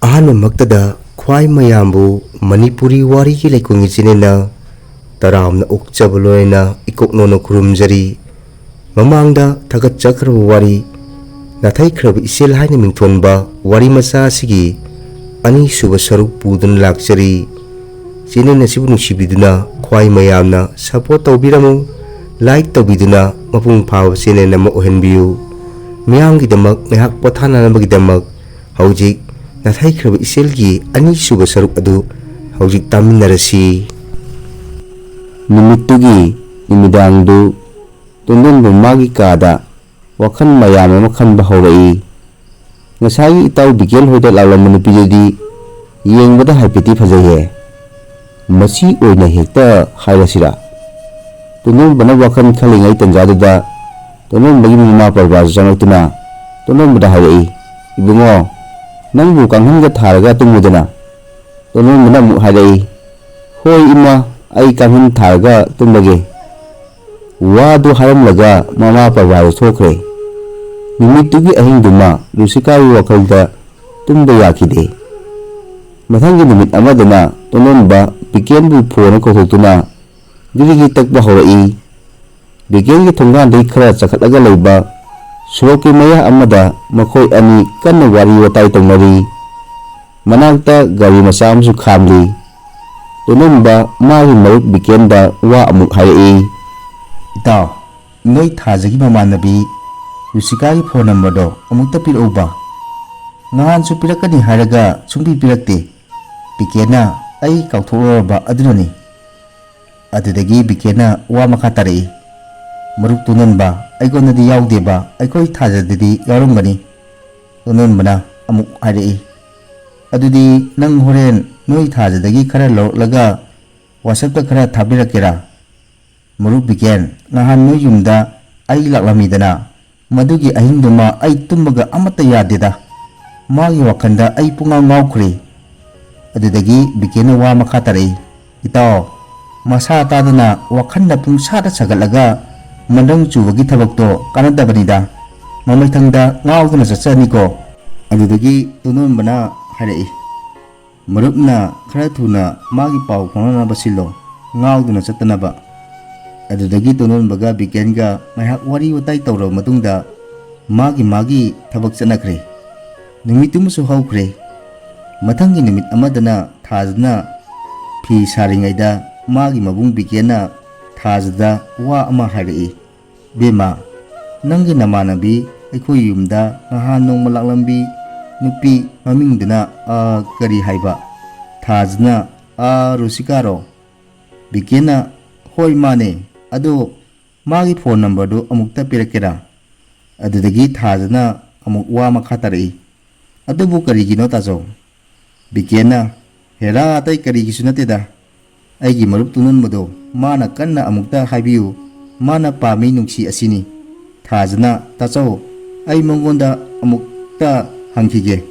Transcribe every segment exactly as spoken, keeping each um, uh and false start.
ꯑꯍꯥꯟꯕꯃꯛꯇꯗ ꯈ꯭ꯋꯥꯏ ꯃꯌꯥꯝꯕꯨ ꯃꯅꯤꯄꯨꯔꯤ ꯋꯥꯔꯤꯒꯤ ꯂꯩꯀꯣꯜꯒꯤ ꯆꯦꯅꯦꯜꯅ ꯇꯔꯥꯝꯅ ꯑꯣꯛꯆꯕ ꯂꯣꯏꯅ ꯏꯀꯣꯛꯅꯣꯅ ꯈꯨꯔꯨꯝꯖꯔꯤ꯫ ꯃꯃꯥꯡꯗ ꯊꯥꯒꯠꯆꯈ꯭ꯔꯕ ꯋꯥꯔꯤ ꯅꯥꯊꯩꯈ꯭ꯔꯕ ꯏꯆꯦꯜ ꯍꯥꯏꯅ ꯃꯤꯡꯊꯣꯟꯕ ꯋꯥꯔꯤ ꯃꯆꯥ ꯑꯁꯤꯒꯤ ꯑꯅꯤꯁꯨꯕ ꯁꯔꯨꯛ ꯄꯨꯗꯨꯅ ꯂꯥꯛꯆꯔꯤ꯫ ꯆꯦꯅꯦꯜ ꯑꯁꯤꯕꯨ ꯅꯨꯡꯁꯤꯕꯤꯗꯨꯅ ꯈ꯭ꯋꯥꯏ ꯃꯌꯥꯝꯅ ꯁꯄꯣꯔꯠ ꯇꯧꯕꯤꯔꯝꯃꯨ꯫ ꯂꯥꯏꯛ ꯇꯧꯕꯤꯗꯨꯅ ꯃꯄꯨꯡ ꯐꯥꯕ ꯆꯦꯅꯦꯜ ꯑꯃ ꯑꯣꯏꯍꯟꯕꯤꯌꯨ꯫ ꯃꯤꯌꯥꯝꯒꯤꯗꯃꯛ ꯉꯥꯏꯍꯥꯛ ꯄꯣꯊꯥꯅꯅꯕꯒꯤꯗꯃꯛ ꯍꯧꯖꯤꯛ ꯅꯥꯊꯩꯈ꯭ꯔꯕ ꯏꯆꯦꯜꯒꯤ ꯑꯅꯤꯁꯨꯕ ꯁꯔꯨꯛ ꯑꯗꯨ ꯍꯧꯖꯤꯛ ꯇꯥꯃꯤꯟꯅꯔꯁꯤ꯫ ꯅꯨꯃꯤꯠꯇꯨꯒꯤ ꯅꯨꯃꯤꯗꯥꯡꯗꯨ ꯇꯣꯟꯗꯣꯟꯕ ꯃꯥꯒꯤ ꯀꯥꯗ ꯋꯥꯈꯜ ꯃꯌꯥꯝ ꯑꯃ ꯈꯟꯕ ꯍꯧꯔꯛꯏ꯫ ꯉꯁꯥꯏꯒꯤ ꯏꯇꯥꯎ ꯕꯤꯀꯦꯟ ꯍꯣꯏꯗ ꯂꯥꯛꯂꯝꯕ ꯅꯨꯄꯤꯗꯨꯗꯤ ꯌꯦꯡꯕꯗ ꯍꯥꯏꯐꯦꯠꯇꯤ ꯐꯖꯩꯍꯦ꯫ ꯃꯁꯤ ꯑꯣꯏꯅ ꯍꯦꯛꯇ ꯍꯥꯏꯔꯁꯤꯔꯥ? ꯇꯣꯟꯗꯣꯟꯕꯅ ꯋꯥꯈꯜ ꯈꯜꯂꯤꯉꯩ ꯇꯟꯖꯥꯗꯨꯗ ꯇꯣꯟꯗꯣꯟꯕꯒꯤ ꯃꯃꯥ ꯄ꯭ꯔꯚꯥꯁꯨ ꯆꯪꯂꯛꯇꯨꯅ ꯇꯣꯟꯗꯣꯟꯕꯗ ꯍꯥꯏꯔꯛꯏ, "ꯏꯕꯨꯡꯉꯣ, ꯅꯪꯕꯨ ꯀꯥꯡꯈꯟꯒ ꯊꯥꯔꯒ ꯇꯨꯝꯃꯨꯗꯅ?" ꯇꯣꯟꯗꯣꯟꯕꯅ ꯑꯃꯨꯛ ꯍꯥꯏꯔꯛꯏ, "ꯍꯣꯏ ꯏꯃꯥ, ꯑꯩ ꯀꯥꯡꯈꯟ ꯊꯥꯔꯒ ꯇꯨꯝꯃꯒꯦ꯫" ꯋꯥꯗꯨ ꯍꯥꯏꯔꯝꯂꯒ ꯃꯃꯥ ꯄ꯭ꯔꯚꯥꯁꯨ ꯊꯣꯛꯈ꯭ꯔꯦ꯫ ꯅꯨꯃꯤꯠꯇꯨꯒꯤ ꯑꯍꯤꯡꯗꯨꯃ ꯔꯨꯁꯤꯀꯥꯒꯤ ꯋꯥꯈꯜꯗ ꯇꯨꯝꯕ ꯌꯥꯈꯤꯗꯦ꯫ ꯃꯊꯪꯒꯤ ꯅꯨꯃꯤꯠ ꯑꯃꯗꯅ ꯇꯣꯟꯗꯣꯟꯕ ꯕꯤꯀꯦꯟꯕꯨ ꯐꯣꯟꯅ ꯀꯧꯊꯣꯛꯇꯨꯅ ꯒ꯭ꯔꯤꯒꯤ ꯇꯛꯄ ꯍꯧꯔꯛꯏ꯫ ꯕꯤꯀꯦꯟꯒꯤ ꯊꯣꯡꯒꯥꯟꯗꯒꯤ ꯈꯔ ꯆꯈꯠꯂꯒ ꯂꯩꯕ ꯁꯣꯔꯣꯛꯀꯤ ꯃꯌꯥ ꯑꯃꯗ ꯃꯈꯣꯏ ꯑꯅꯤ ꯀꯟꯅ ꯋꯥꯔꯤ ꯋꯥꯇꯥꯏ ꯇꯧꯅꯔꯤ꯫ ꯃꯅꯥꯛꯇ ꯒꯥꯔꯤ ꯃꯆꯥ ꯑꯃꯁꯨ ꯈꯥꯝꯂꯤ꯫ ꯇꯣꯟꯗꯣꯟꯕ ꯃꯥꯒꯤ ꯃꯔꯨꯞ ꯕꯤꯀꯦꯟꯗ ꯋꯥ ꯑꯃꯨꯛ ꯍꯥꯏꯔꯛꯏ꯫ "ꯏꯇꯥꯎ, ꯅꯣꯏ ꯊꯥꯖꯒꯤ ꯃꯃꯥꯟꯅꯕꯤ ꯔꯨꯁꯤꯀꯥꯒꯤ ꯐꯣꯟ ꯅꯝꯕꯔꯗꯣ ꯑꯃꯨꯛꯇ ꯄꯤꯔꯛꯎꯕ꯫ ꯅꯍꯥꯟꯁꯨ ꯄꯤꯔꯛꯀꯅꯤ ꯍꯥꯏꯔꯒ ꯁꯨꯡꯄꯤ ꯄꯤꯔꯛꯇꯦ꯫ ꯕꯤꯀꯦꯟꯅ ꯑꯩ ꯀꯥꯎꯊꯣꯛꯂꯨꯔꯕ ꯑꯗꯨꯅꯅꯤ꯫" ꯑꯗꯨꯗꯒꯤ ꯕꯤꯀꯦꯟꯅ ꯋꯥ ꯃꯈꯥ ꯇꯥꯔꯛꯏ, "ꯃꯔꯨꯞ ꯇꯣꯟꯗꯣꯟꯕ, ꯑꯩꯉꯣꯟꯗꯗꯤ ꯌꯥꯎꯗꯦꯕ, ꯑꯩꯈꯣꯏ ꯊꯥꯖꯗꯗꯤ ꯌꯥꯎꯔꯝꯒꯅꯤ꯫" ꯇꯣꯟꯗꯣꯟꯕꯅ ꯑꯃꯨꯛ ꯍꯥꯏꯔꯛꯏ, "ꯑꯗꯨꯗꯤ ꯅꯪ ꯍꯣꯔꯦꯟ ꯅꯣꯏ ꯊꯥꯖꯗꯒꯤ ꯈꯔ ꯂꯧꯔꯛꯂꯒ WhatsApp-ꯇ ꯈꯔ ꯊꯥꯕꯤꯔꯛꯀꯦꯔꯥ? ꯃꯔꯨꯞ ꯕꯤꯀꯦꯟ, ꯅꯍꯥꯟ ꯅꯣꯏ ꯌꯨꯝꯗ ꯑꯩ ꯂꯥꯛꯂꯝꯃꯤꯗꯅ, ꯃꯗꯨꯒꯤ ꯑꯍꯤꯡꯗꯨꯃ ꯑꯩ ꯇꯨꯝꯕꯒ ꯑꯃꯠꯇ ꯌꯥꯗꯦꯗ꯫ ꯃꯥꯒꯤ ꯋꯥꯈꯜꯗ ꯑꯩ ꯄꯨꯡꯉꯥꯎ ꯉꯥꯎꯈ꯭ꯔꯦ꯫" ꯑꯗꯨꯗꯒꯤ ꯕꯤꯀꯦꯟꯅ ꯋꯥ ꯃꯈꯥ ꯇꯥꯔꯛꯏ, "ꯏꯇꯥꯎ, ꯃꯁꯥ ꯇꯥꯗꯅ ꯋꯥꯈꯜꯅ ꯄꯨꯡꯁꯥꯗ ꯁꯥꯒꯠꯂꯒ ꯃꯟꯗꯪ ꯆꯨꯕꯒꯤ ꯊꯕꯛꯇꯣ ꯀꯥꯟꯅꯗꯕꯅꯤꯗ꯫ ꯃꯃꯩꯊꯪꯗ ꯉꯥꯎꯗꯨꯅ ꯆꯠꯆꯅꯤꯀꯣ꯫" ꯑꯗꯨꯗꯒꯤ ꯇꯣꯟꯗꯣꯟꯕꯅ ꯍꯥꯏꯔꯛꯏ꯫ ꯃꯔꯨꯞꯅ ꯈꯔ ꯊꯨꯅ ꯃꯥꯒꯤ ꯄꯥꯎ ꯐꯥꯎꯅꯅꯕ ꯁꯤꯜꯂꯣ, ꯉꯥꯎꯗꯨꯅ ꯆꯠꯇꯅꯕ꯫ ꯑꯗꯨꯗꯒꯤ ꯇꯣꯟꯗꯣꯟꯕꯒ ꯕꯤꯀꯦꯟꯒ ꯉꯥꯏꯍꯥꯛ ꯋꯥꯔꯤ ꯋꯥꯇꯥꯏ ꯇꯧꯔꯕ ꯃꯇꯨꯡꯗ ꯃꯥꯒꯤ ꯃꯥꯒꯤ ꯊꯕꯛ ꯆꯠꯅꯈ꯭ꯔꯦ꯫ ꯅꯨꯃꯤꯠꯇꯨꯃꯁꯨ ꯍꯧꯈ꯭ꯔꯦ꯫ ꯃꯊꯪꯒꯤ ꯅꯨꯃꯤꯠ ꯑꯃꯗꯅ ꯊꯥꯖꯅ ꯐꯤ ꯁꯥꯔꯤꯉꯩꯗ ꯃꯥꯒꯤ ꯃꯕꯨꯡ ꯕꯤꯀꯦꯟꯅ ꯊꯥꯖꯗ ꯋꯥ ꯑꯃ ꯍꯥꯏꯔꯛꯏ꯫ "ꯕꯦꯝꯃ, ꯅꯪꯒꯤ ꯅꯃꯥꯟꯅꯕꯤ ꯑꯩꯈꯣꯏ ꯌꯨꯝꯗ ꯅꯍꯥꯟ ꯅꯣꯡꯃ ꯂꯥꯛꯂꯝꯕꯤ ꯅꯨꯄꯤ ꯃꯃꯤꯡꯗꯨꯅ, ꯑ, ꯀꯔꯤ ꯍꯥꯏꯕ?" ꯊꯥꯖꯅ, "ꯑ, ꯔꯨꯁꯤꯀꯥꯔꯣ?" ꯕꯤꯀꯦꯟꯅ, "ꯍꯣꯏ, ꯃꯥꯅꯦ꯫ ꯑꯗꯣ ꯃꯥꯒꯤ ꯐꯣꯟ ꯅꯝꯕꯔꯗꯨ ꯑꯃꯨꯛꯇ ꯄꯤꯔꯛꯀꯦꯔꯥ?" ꯑꯗꯨꯗꯒꯤ ꯊꯥꯖꯅ ꯑꯃꯨꯛ ꯋꯥ ꯃꯈꯥ ꯇꯥꯔꯛꯏ꯫ "ꯑꯗꯨꯕꯨ ꯀꯔꯤꯒꯤꯅꯣ, ꯇꯥꯖꯧ?" ꯕꯤꯀꯦꯟꯅ, "ꯍꯦꯔꯥ, ꯑꯇꯩ ꯀꯔꯤꯒꯤꯁꯨ ꯅꯠꯇꯦꯗ꯫ ꯑꯩꯒꯤ ꯃꯔꯨꯞ ꯇꯣꯟꯗꯣꯟꯕꯗꯣ ꯃꯥꯅ ꯀꯟꯅ ꯑꯃꯨꯛꯇ ꯍꯥꯏꯕꯤꯌꯨ, ꯃꯥꯅ ꯄꯥꯝꯃꯤ ꯅꯨꯡꯁꯤ ꯑꯁꯤꯅꯤ꯫" ꯊꯥꯖꯅ, "ꯇꯥꯆꯧ, ꯑꯩ ꯃꯉꯣꯟꯗ ꯑꯃꯨꯛꯇ ꯍꯪꯈꯤꯒꯦ,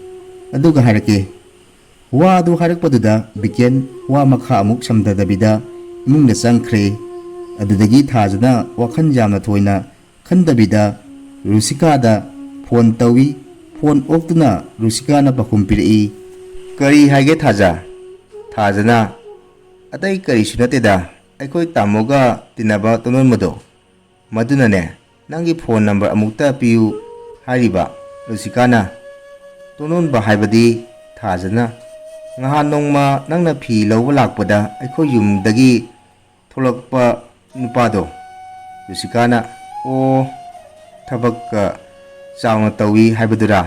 ꯑꯗꯨꯒ ꯍꯥꯏꯔꯛꯀꯦ꯫" ꯋꯥ ꯑꯗꯨ ꯍꯥꯏꯔꯛꯄꯗꯨꯗ ꯕꯤꯀꯦꯟ ꯋꯥ ꯃꯈꯥ ꯑꯃꯨꯛ ꯁꯝꯊꯗꯕꯤꯗ ꯏꯃꯨꯡꯗ ꯆꯪꯈ꯭ꯔꯦ꯫ ꯑꯗꯨꯗꯒꯤ ꯊꯥꯖꯅ ꯋꯥꯈꯜ ꯌꯥꯝꯅ ꯊꯣꯏꯅ ꯈꯟꯗꯕꯤꯗ ꯔꯨꯁꯤꯀꯥꯗ ꯐꯣꯟ ꯇꯧꯏ꯫ ꯐꯣꯟ ꯑꯣꯛꯇꯨꯅ ꯔꯨꯁꯤꯀꯥꯅ ꯄꯥꯎꯈꯨꯝ ꯄꯤꯔꯛꯏ꯫ "ꯀꯔꯤ ꯍꯥꯏꯒꯦ ꯊꯥꯖ?" ꯊꯥꯖꯅ, "ꯑꯇꯩ ꯀꯔꯤꯁꯨ ꯅꯠꯇꯦꯗ, ꯑꯩꯈꯣꯏ ꯇꯥꯃꯣꯒ ꯇꯤꯟꯅꯕ ꯇꯣꯟꯗꯣꯟꯕꯗꯣ, ꯃꯗꯨꯅꯅꯦ ꯅꯪꯒꯤ ꯐꯣꯟ ꯅꯝꯕꯔ ꯑꯃꯨꯛꯇ ꯄꯤꯌꯨ ꯍꯥꯏꯔꯤꯕ꯫" ꯔꯨꯁꯤꯀꯥꯅ, "ꯇꯣꯟꯗꯣꯟꯕ ꯍꯥꯏꯕꯗꯤ?" ꯊꯥꯖꯅ, "ꯉꯍꯥꯟ ꯅꯣꯡꯃ ꯅꯪꯅ ꯐꯤ ꯂꯧꯕ ꯂꯥꯛꯄꯗ ꯑꯩꯈꯣꯏ ꯌꯨꯝꯗꯒꯤ ꯊꯣꯛꯂꯛꯄ ꯅꯨꯄꯥꯗꯣ?" ꯔꯨꯁꯤꯀꯥꯅ, "ꯑꯣ, ꯊꯕꯛꯀ ꯆꯥꯎꯅ ꯇꯧꯏ ꯍꯥꯏꯕꯗꯨꯔꯥ?"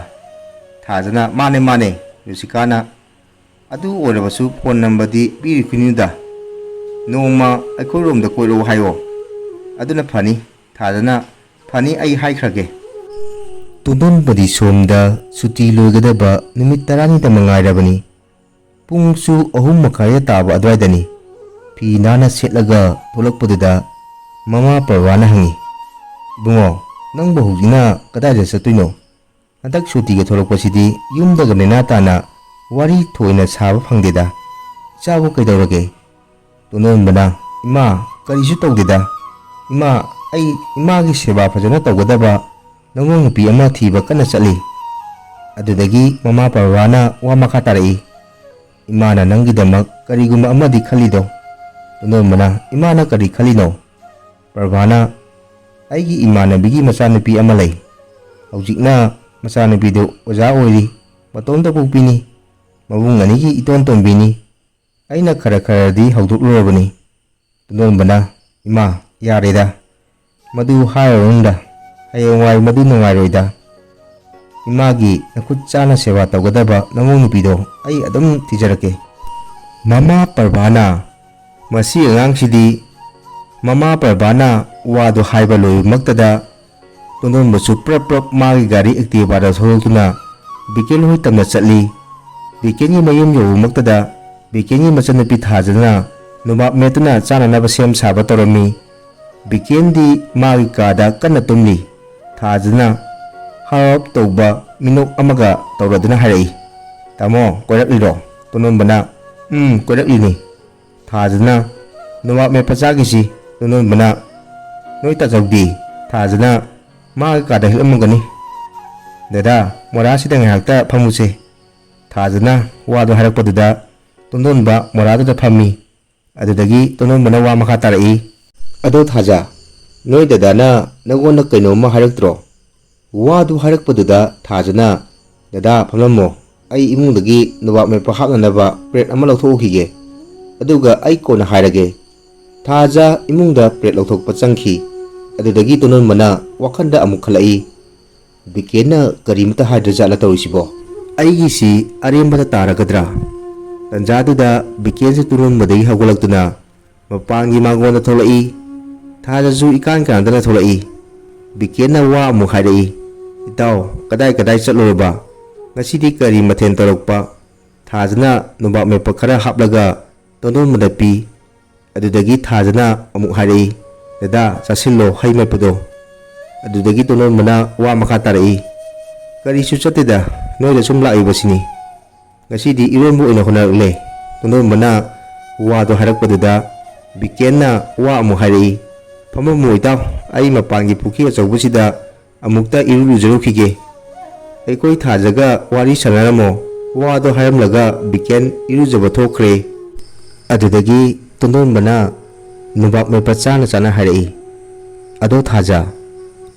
ꯊꯥꯖꯅ, "ꯃꯥꯅꯦ, ꯃꯥꯅꯦ꯫" ꯔꯨꯁꯤꯀꯥꯅ, "ꯑꯗꯨ ꯑꯣꯏꯔꯕꯁꯨ ꯐꯣꯟ ꯅꯝꯕꯔꯗꯤ ꯄꯤꯔꯨꯈꯤꯅꯨꯗ꯫ ꯅꯣꯡꯃ ꯑꯩꯈꯣꯏꯔꯣꯝꯗ ꯀꯣꯏꯔꯛꯑꯣ ꯍꯥꯏꯌꯣ꯫ ꯑꯗꯨꯅ ꯐꯅꯤ꯫" ꯊꯥꯖꯅ, "ꯐꯅꯤ, ꯑꯩ ꯍꯥꯏꯈ꯭ꯔꯒꯦ꯫" ꯇꯣꯟꯗꯣꯟꯕꯗꯤ ꯁꯣꯝꯗ ꯁꯨꯇꯤ ꯂꯣꯏꯒꯗꯕ ꯅꯨꯃꯤꯠ ꯇꯔꯥꯅꯤꯇ ꯃꯉꯥꯏꯔꯕꯅꯤ꯫ ꯄꯨꯡꯁꯨ ꯑꯍꯨꯝ ꯃꯈꯥꯏꯗ ꯇꯥꯕ ꯑꯗꯨꯋꯥꯏꯗꯅꯤ꯫ ꯐꯤ ꯅꯥꯟꯅ ꯁꯦꯠꯂꯒ ꯊꯣꯛꯂꯛꯄꯗꯨꯗ ꯃꯃꯥ ꯄ꯭ꯔꯚꯥꯅ ꯍꯪꯉꯤ, "ꯏꯕꯨꯡꯉꯣ, ꯅꯪꯕꯨ ꯍꯧꯖꯤꯛꯅ ꯀꯗꯥꯏꯗ ꯆꯠꯇꯣꯏꯅꯣ? ꯍꯟꯗꯛ ꯁꯨꯇꯤꯒ ꯊꯣꯛꯂꯛꯄꯁꯤꯗꯤ ꯌꯨꯝꯗꯒ ꯅꯦꯅꯥ ꯇꯥꯅ ꯋꯥꯔꯤ ꯊꯣꯏꯅ ꯁꯥꯕ ꯐꯪꯗꯦꯗ꯫ ꯏꯆꯥꯕꯨ ꯀꯩꯗꯧꯔꯒꯦ?" ꯇꯣꯟꯗꯣꯟꯕꯅ, "ꯏꯃꯥ, ꯀꯔꯤꯁꯨ ꯇꯧꯗꯦꯗ꯫ ꯏꯃꯥ, ꯑꯩ ꯏꯃꯥꯒꯤ ꯁꯦꯕꯥ ꯐꯖꯅ ꯇꯧꯒꯗꯕ ꯅꯃꯧ ꯅꯨꯄꯤ ꯑꯃ ꯊꯤꯕ ꯀꯟꯅ ꯆꯠꯂꯤ꯫" ꯑꯗꯨꯗꯒꯤ ꯃꯃꯥ ꯄ꯭ꯔꯚꯥꯅ ꯋꯥ ꯃꯈꯥ ꯇꯥꯔꯛꯏ, "ꯏꯃꯥꯅ ꯅꯪꯒꯤꯗꯃꯛ ꯀꯔꯤꯒꯨꯝꯕ ꯑꯃꯗꯤ ꯈꯜꯂꯤꯗꯣ?" ꯇꯣꯟꯗꯣꯟꯕꯅ, "ꯏꯃꯥꯅ ꯀꯔꯤ ꯈꯜꯂꯤꯅꯣ?" ꯄ꯭ꯔꯚꯥꯅ, "ꯑꯩꯒꯤ ꯏꯃꯥꯟꯅꯕꯤꯒꯤ ꯃꯆꯥꯅꯨꯄꯤ ꯑꯃ ꯂꯩ꯫ ꯍꯧꯖꯤꯛꯅ ꯃꯆꯥꯅꯨꯄꯤꯗꯨ ꯑꯣꯖꯥ ꯑꯣꯏꯔꯤ꯫ ꯃꯇꯣꯝꯇ ꯄꯣꯛꯄꯤꯅꯤ꯫ ꯃꯕꯨꯡ ꯑꯅꯤꯒꯤ ꯏꯇꯣꯟ ꯇꯣꯟꯕꯤꯅꯤ꯫ ꯑꯩꯅ ꯈꯔ ꯈꯔꯗꯤ ꯍꯧꯗꯣꯛꯂꯨꯔꯕꯅꯤ꯫" ꯇꯣꯟꯗꯣꯟꯕꯅ, "ꯏꯃꯥ, ꯌꯥꯔꯦꯗ꯫ ꯃꯗꯨ ꯍꯥꯏꯔꯨꯔꯅꯨꯗ꯫ ꯍꯌꯦꯡꯋꯥꯏ ꯃꯗꯨ ꯅꯨꯡꯉꯥꯏꯔꯣꯏꯗ꯫ ꯏꯃꯥꯒꯤ ꯅꯈꯨꯠ ꯆꯥꯅ ꯁꯦꯕꯥ ꯇꯧꯒꯗꯕ ꯅꯃꯧ ꯅꯨꯄꯤꯗꯣ ꯑꯩ ꯑꯗꯨꯝ ꯊꯤꯖꯔꯛꯀꯦ꯫" ꯃꯃꯥ ꯄ꯭ꯔꯚꯥꯅ, ꯃꯁꯤ ꯑꯉꯥꯡꯁꯤꯗꯤ꯫ ꯃꯃꯥ ꯄ꯭ꯔꯚꯥꯅ ꯋꯥꯗꯨ ꯍꯥꯏꯕ ꯂꯣꯏꯕꯃꯛꯇꯗ ꯇꯣꯟꯗꯣꯟꯕꯁꯨ ꯄ꯭ꯔꯞ ꯄ꯭ꯔꯞ ꯃꯥꯒꯤ ꯒꯥꯔꯤ ꯑꯦꯛꯇꯤꯚꯥꯗ ꯊꯧꯗꯣꯛꯇꯨꯅ ꯕꯤꯀꯦꯟ ꯍꯣꯏ ꯇꯝꯅ ꯆꯠꯂꯤ꯫ ꯕꯤꯀꯦꯟꯒꯤ ꯃꯌꯨꯝ ꯌꯧꯕꯃꯛꯇꯗ ꯕꯤꯀꯦꯟꯒꯤ ꯃꯆꯟꯅꯨꯄꯤ ꯊꯥꯖꯅ ꯅꯣꯕꯥꯞ ꯃꯦꯠꯇꯨꯅ ꯆꯥꯅꯅꯕ ꯁꯦꯝ ꯁꯥꯕ ꯇꯧꯔꯝꯃꯤ꯫ ꯕꯤꯀꯦꯟꯗꯤ ꯃꯥꯒꯤ ꯀꯥꯗ ꯀꯟꯅ ꯇꯨꯝꯂꯤ꯫ ꯊꯥꯖꯅ ꯍꯥꯎꯞ ꯇꯧꯕ ꯃꯤꯅꯣꯛ ꯑꯃꯒ ꯇꯧꯔꯗꯨꯅ ꯍꯥꯏꯔꯛꯏ, "ꯇꯥꯃꯣ, ꯀꯣꯏꯔꯛꯂꯤꯔꯣ?" ꯇꯣꯟꯗꯣꯟꯕꯅ, "ꯎꯝ, ꯀꯣꯏꯔꯛꯂꯤꯅꯤ꯫" ꯊꯥꯖꯅ, "ꯅꯣꯕꯥꯞ ꯃꯦꯠꯄ ꯆꯥꯈꯤꯁꯤ꯫" ꯇꯣꯟꯗꯣꯟꯕꯅ, "ꯅꯣꯏ ꯇꯥꯆꯧꯗꯤ?" ꯊꯥꯖꯅ, "ꯃꯥꯒꯤ ꯀꯥꯗ ꯍꯤꯞꯂꯝꯒꯅꯤ꯫" "ꯗꯗꯥ, ꯃꯣꯔꯥꯁꯤꯗ ꯉꯥꯏꯍꯥꯛꯇ ꯐꯝꯃꯨꯁꯦ꯫" ꯊꯥꯖꯅ ꯋꯥꯗꯨ ꯍꯥꯏꯔꯛꯄꯗꯨꯗ ꯇꯣꯟꯗꯣꯟꯕ ꯃꯣꯔꯥꯗꯨꯗ ꯐꯝꯃꯤ꯫ ꯑꯗꯨꯗꯒꯤ ꯇꯣꯟꯗꯣꯟꯕꯅ ꯋꯥ ꯃꯈꯥ ꯇꯥꯔꯛꯏ, "ꯑꯗꯣ ꯊꯥꯖ, ꯅꯣꯏ ꯗꯗꯥꯅ ꯅꯪꯉꯣꯟꯗ ꯀꯩꯅꯣꯝꯃ ꯍꯥꯏꯔꯛꯇ꯭ꯔꯣ?" ꯋꯥꯗꯨ ꯍꯥꯏꯔꯛꯄꯗꯨꯗ ꯊꯥꯖꯅ, "ꯗꯗꯥ, ꯐꯝꯂꯝꯃꯣ꯫ ꯑꯩ ꯏꯃꯨꯡꯗꯒꯤ ꯅꯣꯕꯥꯞ ꯃꯦꯠꯄ ꯍꯥꯞꯅꯅꯕ ꯄ꯭ꯂꯦꯠ ꯑꯃ ꯂꯧꯊꯣꯛꯎꯈꯤꯒꯦ꯫ ꯑꯗꯨꯒ ꯑꯩ ꯀꯣꯟꯅ ꯍꯥꯏꯔꯒꯦ꯫" ꯊꯥꯖ ꯏꯃꯨꯡꯗ ꯄ꯭ꯂꯦꯠ ꯂꯧꯊꯣꯛꯄ ꯆꯪꯈꯤ꯫ ꯑꯗꯨꯗꯒꯤ ꯇꯣꯟꯗꯣꯟꯕꯅ ꯋꯥꯈꯜꯗ ꯑꯃꯨꯛ ꯈꯜꯂꯛꯏ, "ꯕꯤꯀꯦꯟꯅ ꯀꯔꯤꯃꯇ ꯍꯥꯏꯗ꯭ꯔꯖꯥꯠꯂ ꯇꯧꯔꯤꯁꯤꯕꯣ? ꯑꯩꯒꯤꯁꯤ ꯑꯔꯦꯝꯕꯗ ꯇꯥꯔꯒꯗ꯭ꯔꯥ?" ꯇꯟꯖꯥꯗꯨꯗ ꯕꯤꯀꯦꯟꯁꯨ ꯇꯣꯟꯗꯣꯟꯕꯗꯒꯤ ꯍꯧꯒꯠꯂꯛꯇꯨꯅ ꯃꯄꯥꯟꯒꯤ ꯃꯥꯡꯒꯣꯟꯗ ꯊꯣꯛꯂꯛꯏ꯫ ꯊꯥꯖꯁꯨ ꯏꯀꯥꯟ ꯀꯥꯟꯗꯅ ꯊꯣꯛꯂꯛꯏ꯫ ꯕꯤꯀꯦꯟꯅ ꯋꯥ ꯑꯃꯨꯛ ꯍꯥꯏꯔꯛꯏ, "ꯏꯇꯥꯎ, ꯀꯗꯥꯏ ꯀꯗꯥꯏ ꯆꯠꯂꯨꯔꯕ? ꯉꯁꯤꯗꯤ ꯀꯔꯤ ꯃꯊꯦꯜ ꯇꯧꯔꯛꯄ?" ꯊꯥꯖꯅ ꯅꯣꯕꯥꯞ ꯃꯦꯠꯄ ꯈꯔ ꯍꯥꯞꯂꯒ ꯇꯣꯟꯗꯣꯟꯕꯗ ꯄꯤ꯫ ꯑꯗꯨꯗꯒꯤ ꯊꯥꯖꯅ ꯑꯃꯨꯛ ꯍꯥꯏꯔꯛꯏ, "ꯗꯗꯥ, ꯆꯥꯁꯤꯜꯂꯣ ꯍꯩ ꯃꯦꯠꯄꯗꯣ꯫" ꯑꯗꯨꯗꯒꯤ ꯇꯣꯟꯗꯣꯟꯕꯅ ꯋꯥ ꯃꯈꯥ ꯇꯥꯔꯛꯏ, "ꯀꯔꯤꯁꯨ ꯆꯠꯇꯦꯗ, ꯅꯣꯏꯗ ꯁꯨꯝ ꯂꯥꯛꯏꯕꯁꯤꯅꯤ꯫ ꯉꯁꯤꯗꯤ ꯏꯔꯣꯟꯕ ꯑꯣꯏꯅ ꯍꯣꯠꯅꯔꯛꯂꯦ꯫" ꯇꯣꯟꯗꯣꯟꯕꯅ ꯋꯥꯗꯨ ꯍꯥꯏꯔꯛꯄꯗꯨꯗ ꯕꯤꯀꯦꯟꯅ ꯋꯥ ꯑꯃꯨꯛ ꯍꯥꯏꯔꯛꯏ, "ꯐꯝꯃꯝꯃꯨ ꯏꯇꯥꯎ, ꯑꯩ ꯃꯄꯥꯟꯒꯤ ꯄꯨꯈ꯭ꯔꯤ ꯑꯆꯧꯕꯁꯤꯗ ꯑꯃꯨꯛꯇ ꯏꯔꯨ ꯂꯨꯖꯔꯨꯈꯤꯒꯦ꯫" "ꯑꯩꯈꯣꯏ ꯊꯥꯖꯒ ꯋꯥꯔꯤ ꯁꯥꯟꯅꯔꯝꯃꯣ" ꯋꯥꯗꯣ ꯍꯥꯏꯔꯝꯂꯒ ꯕꯤꯀꯦꯟ ꯏꯔꯨꯖꯕ ꯊꯣꯛꯈ꯭ꯔꯦ꯫ ꯑꯗꯨꯗꯒꯤ ꯇꯣꯟꯗꯣꯟꯕꯅ ꯅꯣꯕꯥꯞ ꯃꯦꯠꯄ ꯆꯥꯅ ꯆꯥꯅ ꯍꯥꯏꯔꯛꯏ, "ꯑꯗꯣ ꯊꯥꯖ,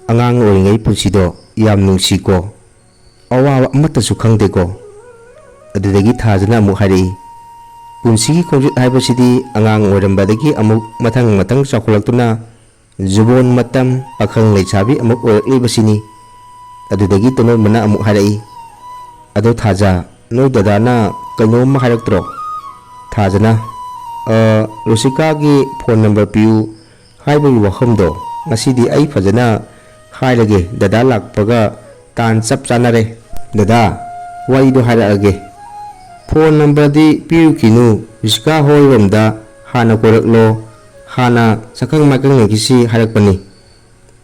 ꯑꯉꯥꯡ ꯑꯣꯏꯔꯤꯉꯩ ꯄꯨꯟꯁꯤꯗꯣ ꯌꯥꯝ ꯅꯨꯡꯁꯤꯀꯣ, ꯑꯋꯥꯕ ꯑꯃꯠꯇꯁꯨ ꯈꯪꯗꯦꯀꯣ"꯫ ꯑꯗꯨꯗꯒꯤ ꯊꯥꯖꯅ ꯑꯃꯨꯛ ꯍꯥꯏꯔꯛꯏ, "ꯄꯨꯟꯁꯤꯒꯤ ꯈꯣꯡꯆꯠ ꯍꯥꯏꯕꯁꯤꯗꯤ ꯑꯉꯥꯡ ꯑꯣꯏꯔꯝꯕꯗꯒꯤ ꯑꯃꯨꯛ ꯃꯊꯪ ꯃꯊꯪ ꯆꯥꯎꯈꯠꯂꯛꯇꯨꯅ ꯖꯨꯕꯣꯟ ꯃꯇꯝ ꯄꯥꯈꯪ ꯂꯩꯁꯥꯕꯤ ꯑꯃꯨꯛ ꯑꯣꯏꯔꯛꯂꯤꯕꯁꯤꯅꯤ"꯫ ꯑꯗꯨꯗꯒꯤ ꯇꯣꯟꯗꯣꯟꯕꯅ ꯑꯃꯨꯛ ꯍꯥꯏꯔꯛꯏ, "ꯑꯗꯣ ꯊꯥꯖ, ꯅꯣꯏ ꯗꯗꯥꯅ ꯀꯩꯅꯣꯝꯃ ꯍꯥꯏꯔꯛꯇ꯭ꯔꯣ?" ꯊꯥꯖꯅ, "ꯑ, ꯔꯨꯁꯤꯀꯥꯒꯤ ꯐꯣꯟ ꯅꯝꯕꯔ ꯄꯤꯌꯨ ꯍꯥꯏꯕꯒꯤ ꯋꯥꯐꯝꯗꯣ ꯉꯁꯤꯗꯤ ꯑꯩ ꯐꯖꯅ ꯍꯥꯏꯔꯒꯦ, ꯗꯗꯥ ꯂꯥꯛꯄꯒ ꯇꯥꯟ ꯆꯞ ꯆꯥꯅꯔꯦ꯫ ꯗꯗꯥ, ꯋꯥꯔꯤꯗꯣ ꯍꯥꯏꯔꯛꯑꯒꯦ꯫ ꯐꯣꯟ ꯅꯝꯕꯔꯗꯤ ꯄꯤꯔꯨꯈꯤꯅꯨ, ꯔꯨꯁꯤꯀꯥ ꯍꯣꯏꯔꯣꯝꯗ ꯍꯥꯟꯅ ꯀꯣꯏꯔꯛꯂꯣ, ꯍꯥꯟꯅ ꯁꯛꯈꯪ ꯃꯥꯏꯈꯪꯅꯈꯤꯁꯤ" ꯍꯥꯏꯔꯛꯄꯅꯤ꯫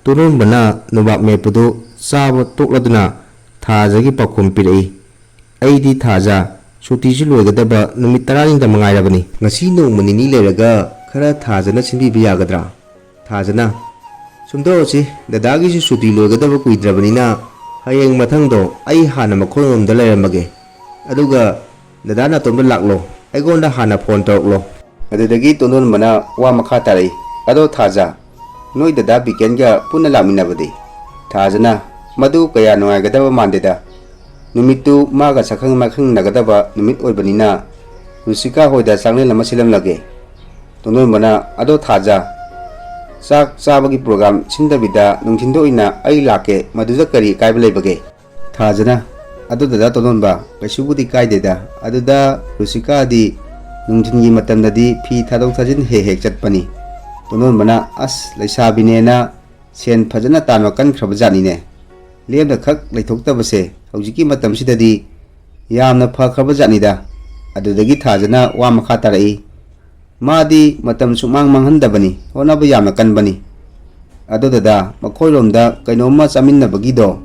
ꯇꯣꯟꯗꯣꯟꯕꯅ ꯅꯣꯕꯥꯞ ꯃꯦꯠꯄꯗꯨ ꯆꯥꯕ ꯇꯣꯛꯂꯗꯨꯅ ꯊꯥꯖꯒꯤ ꯄꯥꯎꯈꯨꯝ ꯄꯤꯔꯛꯏ, "ꯑꯩꯗꯤ ꯊꯥꯖ, ꯁꯨꯇꯤꯁꯨ ꯂꯣꯏꯒꯗꯕ ꯅꯨꯃꯤꯠ ꯇꯔꯥꯅꯤꯗ ꯃꯉꯥꯏꯔꯕꯅꯤ꯫ ꯉꯁꯤ ꯅꯣꯡꯃ ꯅꯤꯅꯤ ꯂꯩꯔꯒ ꯈꯔ ꯊꯥꯖꯅ ꯁꯤꯟꯕꯤꯕ ꯌꯥꯒꯗ꯭ꯔꯥ?" ꯊꯥꯖꯅ, "ꯁꯨꯝ ꯇꯧꯔꯁꯤ, ꯗꯗꯥꯒꯤꯁꯨ ꯁꯨꯇꯤ ꯂꯣꯏꯒꯗꯕ ꯀꯨꯏꯗ꯭ꯔꯕꯅꯤꯅ ꯍꯌꯦꯡ ꯃꯊꯪꯗꯣ ꯑꯩ ꯍꯥꯟꯅ ꯃꯈꯣꯏꯔꯣꯝꯗ ꯂꯩꯔꯝꯃꯒꯦ꯫ ꯑꯗꯨꯒ ꯗꯗꯥ ꯅꯥꯇꯣꯝꯗ ꯂꯥꯛꯂꯣ, ꯑꯩꯉꯣꯟꯗ ꯍꯥꯟꯅ ꯐꯣꯟ ꯇꯧꯔꯛꯂꯣ"꯫ ꯑꯗꯨꯗꯒꯤ ꯇꯣꯟꯗꯣꯟꯕꯅ ꯋꯥ ꯃꯈꯥ ꯇꯥꯔꯛꯏ, "ꯑꯗꯣ ꯊꯥꯖ, ꯅꯣꯏ ꯗꯗꯥ ꯕꯤꯀꯦꯟꯒ ꯄꯨꯟꯅ ꯂꯥꯛꯃꯤꯟꯅꯕꯗꯤ?" ꯊꯥꯖꯅ, "ꯃꯗꯨ ꯀꯌꯥ ꯅꯨꯡꯉꯥꯏꯒꯗꯕ ꯃꯥꯟꯗꯦꯗ꯫ ꯅꯨꯃꯤꯠꯇꯨ ꯃꯥꯒ ꯁꯛꯈꯪ ꯃꯥꯏꯈꯪꯅꯒꯗꯕ ꯅꯨꯃꯤꯠ ꯑꯣꯏꯕꯅꯤꯅ ꯔꯨꯁꯤꯀꯥ ꯍꯣꯏꯗ ꯆꯥꯛꯂꯦꯟ ꯑꯃ ꯁꯤꯜꯂꯝꯂꯒꯦ"꯫ ꯇꯣꯟꯗꯣꯟꯕꯅ, "ꯑꯗꯣ ꯊꯥꯖ, ꯆꯥꯛ ꯆꯥꯕꯒꯤ ꯄ꯭ꯔꯣꯒ꯭ꯔꯥꯝ ꯁꯤꯟꯗꯕꯤꯗ ꯅꯨꯡꯊꯤꯟꯗ ꯑꯣꯏꯅ ꯑꯩ ꯂꯥꯛꯀꯦ, ꯃꯗꯨꯗ ꯀꯔꯤ ꯑꯀꯥꯏꯕ ꯂꯩꯕꯒꯦ?" ꯊꯥꯖꯅ, "ꯑꯗꯨ ꯗꯗꯥ ꯇꯣꯟꯗꯣꯟꯕ, ꯀꯩꯁꯨꯕꯨꯗꯤ ꯀꯥꯏꯗꯦꯗ꯫ ꯑꯗꯨꯗ ꯔꯨꯁꯤꯀꯥꯗꯤ ꯅꯨꯡꯊꯤꯟꯒꯤ ꯃꯇꯝꯗꯗꯤ ꯐꯤ ꯊꯥꯗꯣꯛ ꯊꯥꯖꯤꯟ ꯍꯦꯛ ꯍꯦꯛ ꯆꯠꯄꯅꯤ"꯫ ꯇꯣꯟꯗꯣꯟꯕꯅ, "ꯑꯁ, ꯂꯩꯁꯥꯕꯤꯅꯦꯅ ꯁꯦꯟ ꯐꯖꯅ ꯇꯥꯟꯕ ꯀꯟꯈ꯭ꯔꯕ ꯖꯥꯠꯅꯤꯅꯦ꯫ ꯂꯦꯝꯅ ꯈꯛ ꯂꯩꯊꯣꯛꯇꯕꯁꯦ ꯍꯧꯖꯤꯛꯀꯤ ꯃꯇꯝꯁꯤꯗꯗꯤ ꯌꯥꯝꯅ ꯐꯈ꯭ꯔꯕ ꯖꯥꯠꯅꯤꯗ"꯫ ꯑꯗꯨꯗꯒꯤ ꯊꯥꯖꯅ ꯋꯥ ꯃꯈꯥ ꯇꯥꯔꯛꯏ, "ꯃꯥꯗꯤ ꯃꯇꯝ ꯁꯨꯛꯃꯥꯡ ꯃꯥꯡꯍꯟꯗꯕꯅꯤ, ꯍꯣꯠꯅꯕ ꯌꯥꯝꯅ ꯀꯟꯕꯅꯤ꯫ ꯑꯗꯣ ꯗꯗꯥ, ꯃꯈꯣꯏꯔꯣꯝꯗ ꯀꯩꯅꯣꯝꯃ ꯆꯥꯃꯤꯟꯅꯕꯒꯤꯗꯣ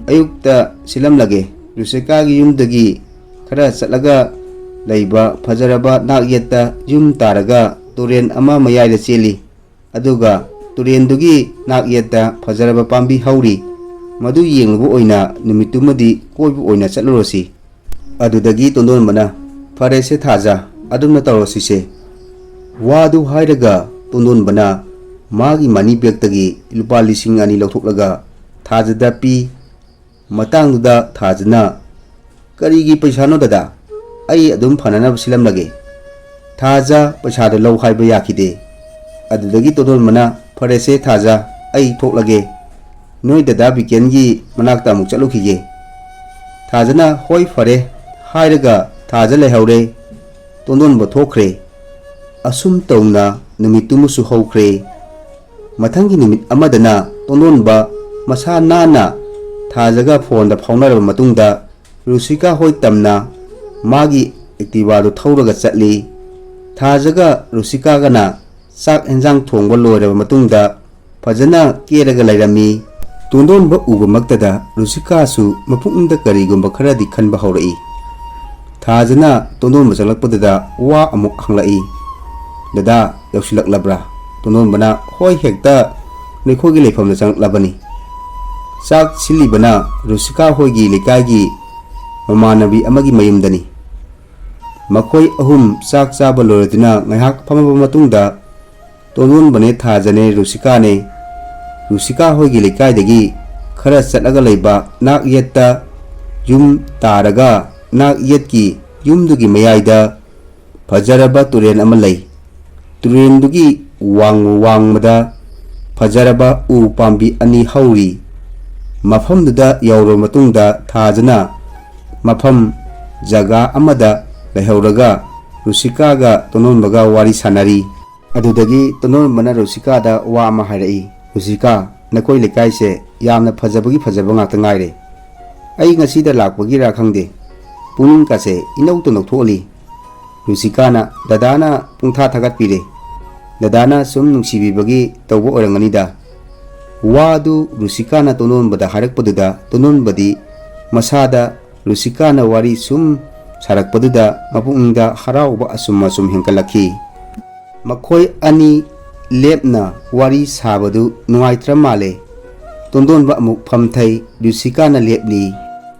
ꯑꯌꯨꯛꯇ ꯁꯤꯜꯂꯝꯂꯒꯦ꯫ ꯔꯨꯁꯤꯀꯥꯒꯤ ꯌꯨꯝꯗꯒꯤ ꯈꯔ ꯆꯠꯂꯒ ꯂꯩꯕ ꯐꯖꯔꯕ ꯅꯥꯛ ꯌꯦꯠꯇ ꯌꯨꯝ ꯇꯥꯔꯒ ꯇꯨꯔꯦꯟ ꯑꯃ ꯃꯌꯥꯏꯗ ꯆꯦꯜꯂꯤ꯫ ꯑꯗꯨꯒ ꯇꯨꯔꯦꯟꯗꯨꯒꯤ ꯅꯥꯛ ꯌꯦꯠꯇ ꯐꯖꯔꯕ ꯄꯥꯝꯕꯤ ꯍꯧꯔꯤ꯫ ꯃꯗꯨ ꯌꯦꯡꯂꯨꯕ ꯑꯣꯏꯅ ꯅꯨꯃꯤꯠꯇꯨꯃꯗꯤ ꯀꯣꯏꯕ ꯑꯣꯏꯅ ꯆꯠꯂꯨꯔꯁꯤ꯫ ꯑꯗꯨꯗꯒꯤ ꯇꯣꯟꯗꯣꯟꯕꯅ, "ꯐꯔꯦꯁꯦ ꯊꯥꯖ, ꯑꯗꯨꯝꯅ ꯇꯧꯔꯁꯤꯁꯦ"꯫ ꯋꯥꯗꯨ ꯍꯥꯏꯔꯒ ꯇꯣꯟꯗꯣꯟꯕꯅ ꯃꯥꯒꯤ ꯃꯅꯤ ꯕꯦꯒꯇꯒꯤ ꯂꯨꯄꯥ ꯂꯤꯁꯤꯡ ꯑꯅꯤ ꯂꯧꯊꯣꯛꯂꯒ ꯊꯥꯖꯗ ꯄꯤ꯫ ꯃꯇꯥꯡꯗꯨꯗ ꯊꯥꯖꯅ, "ꯀꯔꯤꯒꯤ ꯄꯩꯁꯥꯅꯣ ꯗꯗꯥ? ꯑꯩ ꯑꯗꯨꯝ ꯐꯅꯅꯕ ꯁꯤꯜꯂꯝꯂꯒꯦ"꯫ ꯊꯥꯖ ꯄꯩꯁꯥꯗꯨ ꯂꯧ ꯍꯥꯏꯕ ꯌꯥꯈꯤꯗꯦ꯫ ꯑꯗꯨꯗꯒꯤ ꯇꯣꯟꯗꯣꯟꯕꯅ, "ꯐꯔꯦꯁꯦ ꯊꯥꯖ, ꯑꯩ ꯊꯣꯛꯂꯒꯦ꯫ ꯅꯣꯏ ꯗꯗꯥ ꯕꯤꯀꯦꯟꯒꯤ ꯃꯅꯥꯛꯇ ꯑꯃꯨꯛ ꯆꯠꯂꯨꯈꯤꯒꯦ"꯫ ꯊꯥꯖꯅ, "ꯍꯣꯏ ꯐꯔꯦ" ꯍꯥꯏꯔꯒ ꯊꯥꯖ ꯂꯩꯍꯧꯔꯦ꯫ ꯇꯣꯟꯗꯣꯟꯕ ꯊꯣꯛꯈ꯭ꯔꯦ꯫ ꯑꯁꯨꯝ ꯇꯧꯅ ꯅꯨꯃꯤꯠꯇꯨꯃꯁꯨ ꯍꯧꯈ꯭ꯔꯦ꯫ ꯃꯊꯪꯒꯤ ꯅꯨꯃꯤꯠ ꯑꯃꯗꯅ ꯇꯣꯟꯗꯣꯟꯕ ꯃꯁꯥ ꯅꯥꯟꯅ ꯊꯥꯖꯒ ꯐꯣꯟꯗ ꯐꯥꯎꯅꯔꯕ ꯃꯇꯨꯡꯗ ꯔꯨꯁꯤꯀꯥ ꯍꯣꯏ ꯇꯝꯅ ꯃꯥꯒꯤ ꯑꯦꯛꯇꯤꯚꯥꯗꯨ ꯊꯧꯔꯒ ꯆꯠꯂꯤ꯫ ꯊꯥꯖꯒ ꯔꯨꯁꯤꯀꯥꯒꯅ ꯆꯥꯛ ꯍꯦꯟꯖꯥꯡ ꯊꯣꯡꯕ ꯂꯣꯏꯔꯕ ꯃꯇꯨꯡꯗ ꯐꯖꯅ ꯀꯦꯔꯒ ꯂꯩꯔꯝꯃꯤ꯫ ꯇꯣꯟꯗꯣꯟꯕ ꯎꯕꯃꯛꯇꯗ ꯔꯨꯁꯤꯀꯥꯁꯨ ꯃꯄꯨꯛꯅꯤꯡꯗ ꯀꯔꯤꯒꯨꯝꯕ ꯈꯔꯗꯤ ꯈꯟꯕ ꯍꯧꯔꯛꯏ꯫ ꯊꯥꯖꯅ ꯇꯣꯟꯗꯣꯟꯕ ꯆꯪꯂꯛꯄꯗꯨꯗ ꯋꯥ ꯑꯃꯨꯛ ꯍꯪꯂꯛꯏ, "ꯗꯗꯥ ꯌꯧꯁꯤꯜꯂꯛꯂꯕ꯭ꯔꯥ?" ꯇꯣꯟꯗꯣꯟꯕꯅ, "ꯍꯣꯏ, ꯍꯦꯛꯇ ꯅꯈꯣꯏꯒꯤ ꯂꯩꯐꯝꯗ ꯆꯪꯂꯛꯂꯕꯅꯤ"꯫ ꯆꯥꯛ ꯁꯤꯜꯂꯤꯕꯅ ꯔꯨꯁꯤꯀꯥ ꯍꯣꯏꯒꯤ ꯂꯩꯀꯥꯏꯒꯤ ꯃꯃꯥꯟꯅꯕꯤ ꯑꯃꯒꯤ ꯃꯌꯨꯝꯗꯅꯤ꯫ ꯃꯈꯣꯏ ꯑꯍꯨꯝ ꯆꯥꯛ ꯆꯥꯕ ꯂꯣꯏꯔꯗꯨꯅ ꯉꯥꯏꯍꯥꯛ ꯐꯝꯃꯕ ꯃꯇꯨꯡꯗ ꯇꯣꯟꯗꯣꯟꯕꯅꯦ, ꯊꯥꯖꯅꯦ, ꯔꯨꯁꯤꯀꯥꯅꯦ, ꯔꯨꯁꯤꯀꯥ ꯍꯣꯏꯒꯤ ꯂꯩꯀꯥꯏꯗꯒꯤ ꯈꯔ ꯆꯠꯂꯒ ꯂꯩꯕ ꯅꯥꯛ ꯌꯦꯠꯇ ꯌꯨꯝ ꯇꯥꯔꯒ ꯅꯥꯛ ꯌꯦꯠꯀꯤ ꯌꯨꯝꯗꯨꯒꯤ ꯃꯌꯥꯏꯗ ꯐꯖꯔꯕ ꯇꯨꯔꯦꯜ ꯑꯃ ꯂꯩ꯫ ꯇꯨꯔꯦꯜꯗꯨꯒꯤ ꯋꯥꯡꯃ ꯋꯥꯡꯃꯗ ꯐꯖꯔꯕ ꯎ ꯄꯥꯝꯕꯤ ꯑꯅꯤ ꯍꯧꯔꯤ꯫ ꯃꯐꯝꯗꯨꯗ ꯌꯧꯔꯕ ꯃꯇꯨꯡꯗ ꯊꯥꯖꯅ ꯃꯐꯝ ꯖꯒꯥ ꯑꯃꯗ ꯂꯩꯍꯧꯔꯒ ꯔꯨꯁꯤꯀꯥꯒ ꯇꯣꯟꯗꯣꯟꯕꯒ ꯋꯥꯔꯤ ꯁꯥꯟꯅꯔꯤ꯫ ꯑꯗꯨꯗꯒꯤ ꯇꯣꯟꯗꯣꯟꯕꯅ ꯔꯨꯁꯤꯀꯥꯗ ꯋꯥ ꯑꯃ ꯍꯥꯏꯔꯛꯏ, "ꯔꯨꯁꯤꯀꯥ, ꯅꯈꯣꯏ ꯂꯩꯀꯥꯏꯁꯦ ꯌꯥꯝꯅ ꯐꯖꯕꯒꯤ ꯐꯖꯕ ꯉꯥꯛꯇ ꯉꯥꯏꯔꯦ꯫ ꯑꯩ ꯉꯁꯤꯗ ꯂꯥꯛꯄꯒꯤꯔꯥ ꯈꯪꯗꯦ, ꯄꯨꯛꯅꯤꯡꯒꯁꯦ ꯏꯅꯧꯇ ꯅꯧꯊꯣꯛꯍꯜꯂꯤ"꯫ ꯔꯨꯁꯤꯀꯥꯅ, "ꯗꯗꯥꯅ ꯄꯨꯡꯊꯥ ꯊꯥꯒꯠꯄꯤꯔꯦ꯫ ꯗꯗꯥꯅ ꯁꯨꯝ ꯅꯨꯡꯁꯤꯕꯤꯕꯒꯤ ꯇꯧꯕ ꯑꯣꯏꯔꯝꯒꯅꯤꯗ"꯫ ꯋꯥꯗꯨ ꯔꯨꯁꯤꯀꯥꯅ ꯇꯣꯟꯗꯣꯟꯕꯗ ꯍꯥꯏꯔꯛꯄꯗꯨꯗ ꯇꯣꯟꯗꯣꯟꯕꯗꯤ ꯃꯁꯥꯗ ꯔꯨꯁꯤꯀꯥꯅ ꯋꯥꯔꯤ ꯁꯨꯝ ꯁꯥꯔꯛꯄꯗꯨꯗ ꯃꯄꯨꯛꯅꯤꯡꯗ ꯍꯔꯥꯎꯕ ꯑꯁꯨꯝ ꯑꯁꯨꯝ ꯍꯦꯟꯒꯠꯂꯛꯈꯤ꯫ ꯃꯈꯣꯏ ꯑꯅꯤ ꯂꯦꯞꯅ ꯋꯥꯔꯤ ꯁꯥꯕꯗꯨ ꯅꯨꯡꯉꯥꯏꯇ꯭ꯔ ꯃꯥꯜꯂꯦ꯫ ꯇꯣꯟꯗꯣꯟꯕ ꯑꯃꯨꯛ ꯐꯝꯊꯩ, ꯔꯨꯁꯤꯀꯥꯅ ꯂꯦꯞꯂꯤ꯫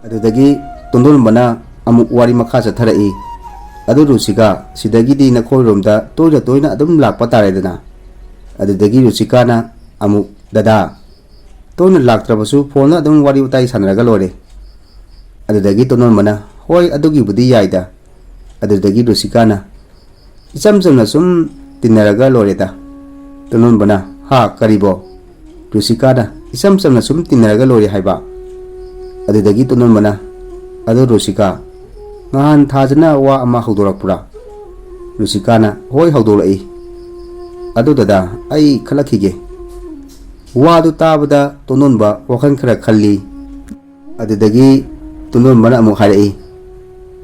ꯑꯗꯨꯗꯒꯤ ꯇꯣꯟꯗꯣꯟꯕꯅ ꯑꯃꯨꯛ ꯋꯥꯔꯤ ꯃꯈꯥ ꯆꯠꯊꯔꯛꯏ꯫ "ꯑꯗꯨ ꯔꯨꯁꯤꯀꯥ, ꯁꯤꯗꯒꯤꯗꯤ ꯅꯈꯣꯏꯔꯣꯝꯗ ꯇꯣꯏꯅ ꯇꯣꯏꯅ ꯑꯗꯨꯝ ꯂꯥꯛꯄ ꯇꯥꯔꯦꯗꯅ?" ꯑꯗꯨꯗꯒꯤ ꯔꯨꯁꯤꯀꯥꯅ ꯑꯃꯨꯛ, "ꯗꯗꯥ, ꯇꯣꯏꯅ ꯂꯥꯛꯇ꯭ꯔꯕꯁꯨ ꯐꯣꯟꯗ ꯑꯗꯨꯝ ꯋꯥꯔꯤ ꯋꯥꯇꯥꯏ ꯁꯥꯟꯅꯔꯒ ꯂꯣꯏꯔꯦ꯫" ꯑꯗꯨꯗꯒꯤ ꯇꯣꯟꯗꯣꯟꯕꯅ, "ꯍꯣꯏ, ꯑꯗꯨꯒꯤꯕꯨꯗꯤ ꯌꯥꯏꯗ꯫" ꯑꯗꯨꯗꯒꯤ ꯔꯨꯁꯤꯀꯥꯅ, "ꯏꯆꯝ ꯆꯝꯅ ꯁꯨꯝ ꯇꯤꯟꯅꯔꯒ ꯂꯣꯏꯔꯦꯗ꯫" ꯇꯣꯟꯗꯣꯟꯕꯅ, "ꯍꯥ, ꯀꯔꯤꯕꯣ?" ꯔꯨꯁꯤꯀꯥꯅ, "ꯏꯆꯝ ꯆꯝꯅ ꯁꯨꯝ ꯇꯤꯟꯅꯔꯒ ꯂꯣꯏꯔꯦ ꯍꯥꯏꯕ꯫" ꯑꯗꯨꯗꯒꯤ ꯇꯣꯟꯗꯣꯟꯕꯅ, "ꯑꯗꯣ ꯔꯨꯁꯤꯀꯥ, ꯅꯍꯥꯟ ꯊꯥꯖꯅ ꯋꯥ ꯑꯃ ꯍꯧꯗꯣꯔꯛꯄ꯭ꯔꯥ?" ꯔꯨꯁꯤꯀꯥꯅ, "ꯍꯣꯏ, ꯍꯧꯗꯣꯔꯛꯏ꯫ ꯑꯗꯨ ꯗꯗꯥ, ꯑꯩ ꯈꯜꯂꯛꯈꯤꯒꯦ꯫" ꯋꯥꯗꯨ ꯇꯥꯕꯗ ꯇꯣꯟꯗꯣꯟꯕ ꯋꯥꯈꯜ ꯈꯔ ꯈꯜꯂꯤ꯫ ꯑꯗꯨꯗꯒꯤ ꯇꯣꯟꯗꯣꯟꯕꯅ ꯑꯃꯨꯛ ꯍꯥꯏꯔꯛꯏ,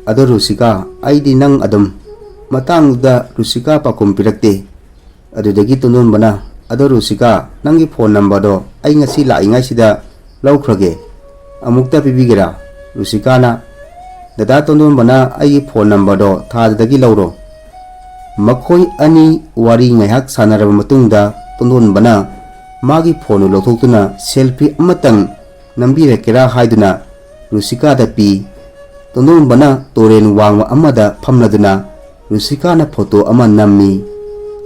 "ꯑꯗꯣ ꯔꯨꯁꯤꯀꯥ, ꯑꯩꯗꯤ ꯅꯪ ꯑꯗꯨꯝ꯫" ꯃꯇꯥꯡꯗꯨꯗ ꯔꯨꯁꯤꯀꯥ ꯄꯥꯎꯈꯨꯝ ꯄꯤꯔꯛꯇꯦ꯫ ꯑꯗꯨꯗꯒꯤ ꯇꯣꯟꯗꯣꯟꯕꯅ, "ꯑꯗꯣ ꯔꯨꯁꯤꯀꯥ, ꯅꯪꯒꯤ ꯐꯣꯟ ꯅꯝꯕꯔꯗꯣ ꯑꯩ ꯉꯁꯤ ꯂꯥꯛꯏꯉꯩꯁꯤꯗ ꯂꯧꯈ꯭ꯔꯒꯦ, ꯑꯃꯨꯛꯇ ꯄꯤꯕꯤꯒꯦꯔꯥ?" ꯔꯨꯁꯤꯀꯥꯅ, "ꯗꯗꯥ ꯇꯣꯟꯗꯣꯟꯕꯅ ꯑꯩꯒꯤ ꯐꯣꯟ ꯅꯝꯕꯔꯗꯣ ꯊꯥꯖꯗꯒꯤ ꯂꯧꯔꯣ꯫" ꯃꯈꯣꯏ ꯑꯅꯤ ꯋꯥꯔꯤ ꯉꯥꯏꯍꯥꯛ ꯁꯥꯟꯅꯔꯕ ꯃꯇꯨꯡꯗ ꯇꯣꯟꯗꯣꯟꯕꯅ ꯃꯥꯒꯤ ꯐꯣꯟꯗꯨ ꯂꯧꯊꯣꯛꯇꯨꯅ ꯁꯦꯜꯐꯤ ꯑꯃꯇꯪ ꯅꯝꯕꯤꯔꯛꯀꯦꯔꯥ ꯍꯥꯏꯗꯨꯅ ꯔꯨꯁꯤꯀꯥꯗ ꯄꯤ꯫ ꯇꯣꯟꯗꯣꯟꯕꯅ ꯇꯨꯔꯦꯜ ꯋꯥꯡꯃ ꯑꯃꯗ ꯐꯝꯂꯗꯨꯅ ꯔꯨꯁꯤꯀꯥꯅ ꯐꯣꯇꯣ ꯑꯃ ꯅꯝꯃꯤ꯫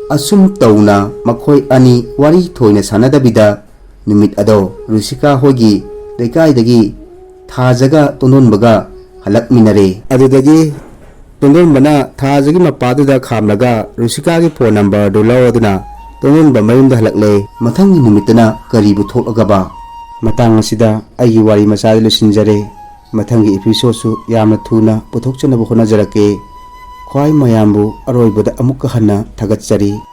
ꯑꯁꯨꯝ ꯇꯧꯅ ꯃꯈꯣꯏ ꯑꯅꯤ ꯋꯥꯔꯤ ꯊꯣꯏꯅ ꯁꯥꯟꯅꯗꯕꯤꯗ ꯅꯨꯃꯤꯠ ꯑꯗꯣ ꯔꯨꯁꯤꯀꯥ ꯍꯣꯏꯒꯤ ꯂꯩꯀꯥꯏꯗꯒꯤ ꯊꯥꯖꯒ ꯇꯣꯟꯗꯣꯟꯕꯒ ꯍꯜꯂꯛꯃꯤꯟꯅꯔꯦ꯫ ꯑꯗꯨꯗꯒꯤ ꯇꯣꯟꯗꯣꯟꯕꯅ ꯊꯥꯖꯒꯤ ꯃꯄꯥꯗꯨꯗ ꯈꯥꯝꯂꯒ ꯔꯨꯁꯤꯀꯥꯒꯤ ꯐꯣꯟ ꯅꯝꯕꯔꯗꯨ ꯂꯧꯔꯗꯨꯅ ꯇꯣꯟꯗꯣꯟꯕ ꯃꯌꯨꯝꯗ ꯍꯜꯂꯛꯂꯦ꯫ ꯃꯊꯪꯒꯤ ꯅꯨꯃꯤꯠꯇꯅ ꯀꯔꯤꯕꯨ ꯊꯣꯛꯂꯒꯕ? ꯃꯇꯥꯡ ꯑꯁꯤꯗ ꯑꯩꯒꯤ ꯋꯥꯔꯤ ꯃꯆꯥꯗꯤ ꯂꯣꯏꯁꯤꯟꯖꯔꯦ꯫ ꯃꯊꯪꯒꯤ ꯏꯄꯤꯁꯣꯗꯁꯨ ꯌꯥꯝꯅ ꯊꯨꯅ ꯄꯨꯊꯣꯛꯆꯅꯕ ꯍꯣꯠꯅꯖꯔꯛꯀꯦ꯫ ꯈ꯭ꯋꯥꯏ ꯃꯌꯥꯝꯕꯨ ꯑꯔꯣꯏꯕꯗ ꯑꯃꯨꯛꯀ ꯍꯟꯅ ꯊꯥꯒꯠꯆꯔꯤ꯫